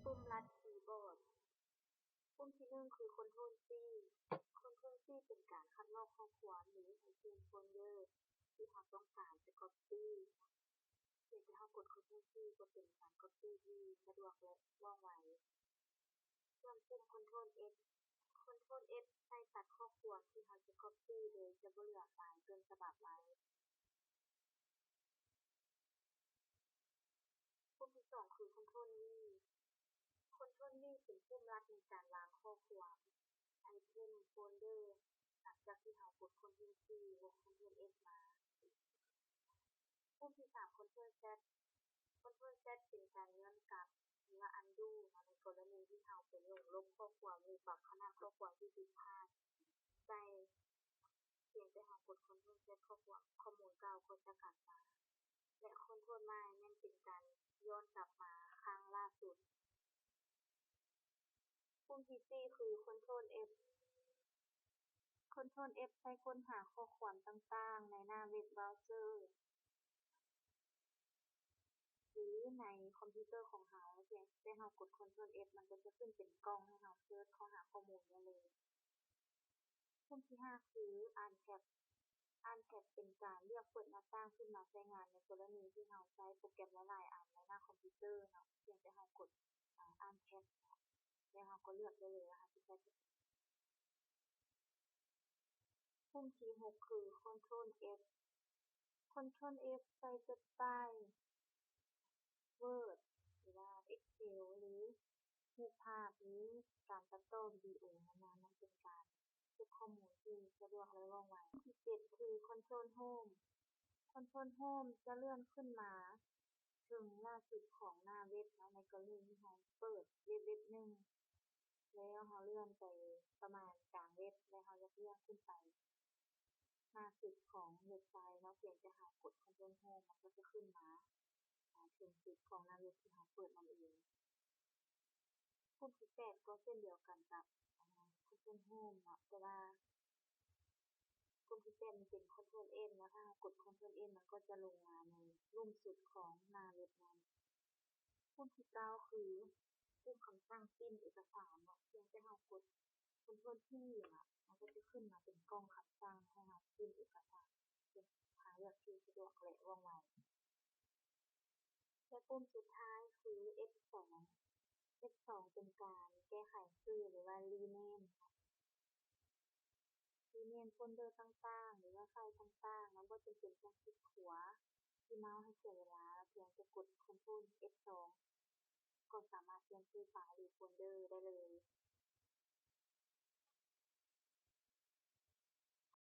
ປຸ່ມລັດຄີບອດ. ປຸ່ມທີໜຶ່ງຄື Ctrl C. Ctrl C ເປັນການຄັດລອກຂໍ້ຄວາມ ຫຼື ໃຫ້ເຄື່ອນໂຟນເດີທີ່ເຮົາຕ້ອງການຈະກັອບປີ້. ພຽງແຕ່ເຮົາກົດ Ctrl C ກໍເປັນການກັອບປີ້ທີ່ສະດວກ ແລະ ວ່ອງໄວ. ສ່ວນປຸ່ມ Ctrl F, Ctrl F ໃຊ້ຕັດຂໍ້ຄວາມທີ່ເຮົາຈະກັອບປີ້ ໂດຍຈະບໍ່ເຫຼືອໄຟລ໌ຕົ້ນສະບັບໄວ້. ປຸ່ມທີສອງຄື Ctrl V. Ctrl V ເປັນປຸ່ມລັດໃນການວາງຂໍ້ຄວາມ, ໄອເທັມ, ໂຟນເດີ ຫຼັງຈາກທີ່ເຮົາກົດ Ctrl C ແລະ Ctrl F ມາ. ປຸ່ມທີສາມ Ctrl Z. Ctrl Z ເປັນການຍ້ອນກັບ ຫຼືວ່າ undo ເນາະ ໃນກໍລະນີທີ່ເຮົາໄປຫຼົງລົບຂໍ້ຄວາມ ຫຼື ປັບຂະໜາດຂໍ້ຄວາມທີ່ຜິດພາດໃສ່. ພຽງແຕ່ເຮົາກົດ Ctrl Z ຂໍ້ຄວາມ ຂໍ້ມູນເກົ່າກໍຈະກັບມາ ແລະ Ctrl Y ແມ່ນເປັນການຍ້ອນກັບມາຄັ້ງລ່າສຸດ. ປຸ່ມທີສີ່ຄື Ctrl F. Ctrl F ໃຊ້ຄົ້ນຫາຂໍ້ຄວາມຕ່າງໆໃນໜ້າເວັບເບຣາເຊີ ຫຼື ໃນຄອມພິວເຕີຂອງເຮົາ. ພຽງແຕ່ເຮົາກົດ Ctrl F ມັນກໍຈະຂຶ້ນເປັນກ່ອງໃຫ້ເຮົາເສີດເຂົ້າຫາຂໍ້ມູນໄດ້ເລີຍ. ປຸ່ມທີຫ້າຄື Alt Tab. Alt Tab ເປັນການລຽກເປີດໜ້າຕ່າງຂຶ້ນມາໃຊ້ງານ ໃນກໍລະນີທີ່ເຮົາໃຊ້ໂປຣແກຣມຫຼາຍໆອັນໃນໜ້າຄອມພິວເຕີເນາະ. ພຽງແຕ່ເຮົາກົດ ອາ Alt Tab ແລ້ວເຮົາກໍເລືອກໄດ້ເລີຍວ່າເຮົາຊິໃຊ້ໂປຣແກຣມ. ປຸ່ມທີຫົກຄື Ctrl F. Ctrl F ໃຊ້ເກັບໄຟລ໌ Word ຫຼືວ່າ Excel ຫຼື ຮູບພາບ ຫຼື ການຕັດຕໍ່ວິດີໂອນັ້ນໆ ມັນເປັນການເກັບຂໍ້ມູນທີ່ສະດວກ ແລະ ວ່ອງໄວ. ທີເຈັດຄື Ctrl Home. Ctrl Home ຈະເລື່ອນຂຶ້ນມາເທິງລ່າສຸດຂອງໜ້າເວັບເນາະ ໃນກໍລະນີທີ່ເຮົາເປີດເວັບເວັບໜຶ່ງ ແລ້ວເຮົາເລື່ອນໄປປະມານກາງເວັບ ແລ້ວເຮົາຢາກເລື່ອນຂຶ້ນໄປໜ້າສຸດຂອງເວັບໄຊເນາະ. ພຽງແຕ່ເຮົາກົດ Ctrl Home ມັນກໍຈະຂຶ້ນມາ ອາ ເທິງສຸດຂອງໜ້າເວັບທີ່ເຮົາເປີດນັ້ນເອງ. ປຸ່ມທີແປດກໍເຊັ່ນດຽວກັນກັບ ອາ Ctrl Home ເນາະ ແຕ່ວ່າປຸ່ມທີແປດມັນເປັນ Ctrl N ເນາະ ຖ້າເຮົາກົດ Ctrl N ມັນກໍຈະລົງມາໃນລຸ່ມສຸດຂອງໜ້າເວັບນັ້ນ. ປຸ່ມທີເກົ້າຄືປຸ່ມຄຳສັ່ງປຣິ້ນເອກະສານເນາະ ພຽງແຕ່ເຮົາກົດ Ctrl P ເນາະ ມັນກໍຈະຂຶ້ນມາເປັນກ່ອງຄຳສັ່ງໃຫ້ເຮົາປຣິ້ນເອກະສານ ເປັນທາງເລືອກທີ່ສະດວກ ແລະ ວ່ອງໄວ. ແລະ ປຸ່ມສຸດທ້າຍຄື F ສອງ. F ສອງ ເປັນການແກ້ໄຂຊື່ ຫຼືວ່າ rename ເນາະ rename ໂຟນເດີຕ່າງໆ ຫຼືວ່າໄຟລ໌ຕ່າງໆເນາະ ບໍ່ຈຳເປັນຕ້ອງຄລິກຂວາທີ່ເມົາສ໌ໃຫ້ເສຍເວລາ ພຽງແຕ່ກົດ Ctrl F ສອງ ກໍສາມາດປ່ຽນຊື່ໄຟລ໌ ຫຼື ໂຟນເດີໄດ້ເລີຍ.